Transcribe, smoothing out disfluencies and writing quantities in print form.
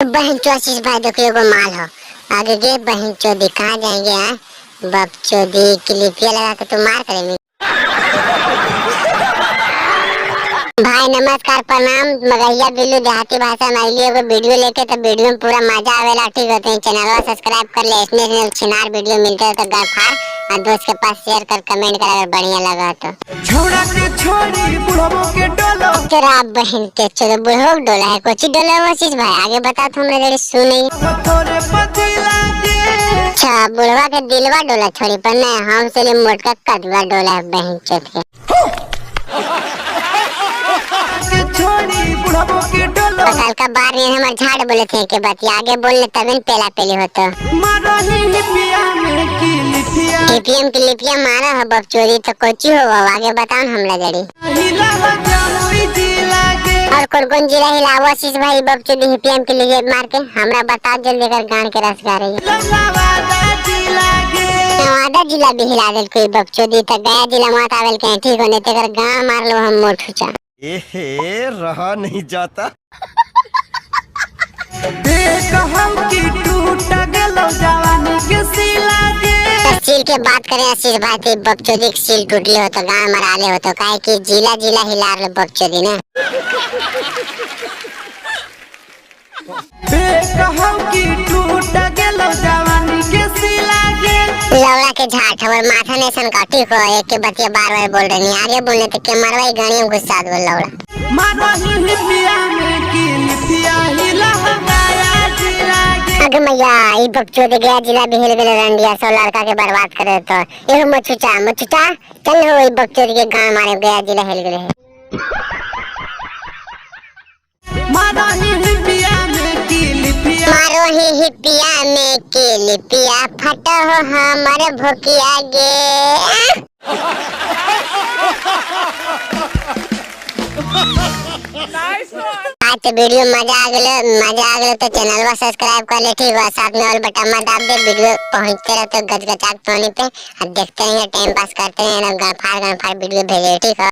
बहन चौसीस भाई देखो एगो माल हो आगे गे बहन चौदी कहाँ जाएंगे हैं बप चौदी क्लिपिया लगा के तू मार करेंगे। भाई नमस्कार प्रणाम, मगहिया बिल्लू देहाती भाषा में आइली एगो वीडियो लेके, तो वीडियो में पूरा मजा आवेला। ठीक होते हैं, चैनलवा सब्सक्राइब कर ले, इसमें इसमें छिनार वीडियो मिलते हैं तो गफार और दोस्त के पास शेयर कर कमेंट कर अगर बढ़िया लगा तो। छोड़ा के छोड़ी बुढ़बो के डोलो। तेरा बहन के चलो बुढ़ो के डोला है, कोची डोला है वो चीज भाई आगे बता तो हमरा जरी सुनी। तोरे पतिला के। अच्छा बुढ़वा के दिलवा डोला छोड़ी पर नहीं, हम से मोटका कदुआ डोला है बहन चोद के। के छोड़ी बुढ़बो के डोलो। साल का बार नहीं हमार झाड़ बोले थे के बात आगे बोलने तब न पेला पेली होतो। मारही हिपिया में की लिपिया। टीपीएम की लिपिया मारा हो बप चोरी तो कोची हो आगे बताओ हमला जड़ी। हिला हो जमुई जिला के। और कौन कौन जिला हिलावो आशीष भाई बप चोरी टीपीएम के लिए मार के हमरा बता जल्दी कर गान के रस गा रही है। नवादा जिला के। नवादा जिला भी हिला देल कोई बप चोरी तो गया जिला मत आवेल के ठीक होने तेकर गान मार लो हम मोठुचा। एहे रहा नहीं जाता। देख हम की टूट गेलो जवानी के सिला के। सील के बात करें आशीष भाई तो बकचोदी के सील टूटले हो तो गांव मराले हो तो काहे कि जिला जिला हिला लो बकचोदी ना। देख हम की टूट गेलो जवानी के सिला के। लौड़ा के झाट हमर माथा ने सन काटी को एक के बतिया बार बार बोल रही आगे बोलने तो के मरवाई गाड़ी में गुस्सा दो लौड़ा। मारही हिपिया में की लिपिया हिला हो गया जिला के। अगे मैया ई बकचोदी गया जिला भी हिल गेले रंडिया सौ लड़का के बर्बाद करे तो एगो मचुचा मचुचा चल हो ई बकचोदी के गांव मारे गया जिला हिल गेले। मारही हिपिया में की लिपिया। मारो ही हिपिया में के लिपिया फटो हो हमर भुकिया गे। आज तो वीडियो मजा आ गलो, मजा आ गलो तो चैनलवा सब्सक्राइब कर ले ठीक बा, साथ में ऑल बटन दाब दे, वीडियो पहुंचते रहो तो गचगचाक टोनी पे और देखते रहिए, टाइम पास करते रहिए, गणफाड़ गणफाड़ वीडियो भेजे ठीक है।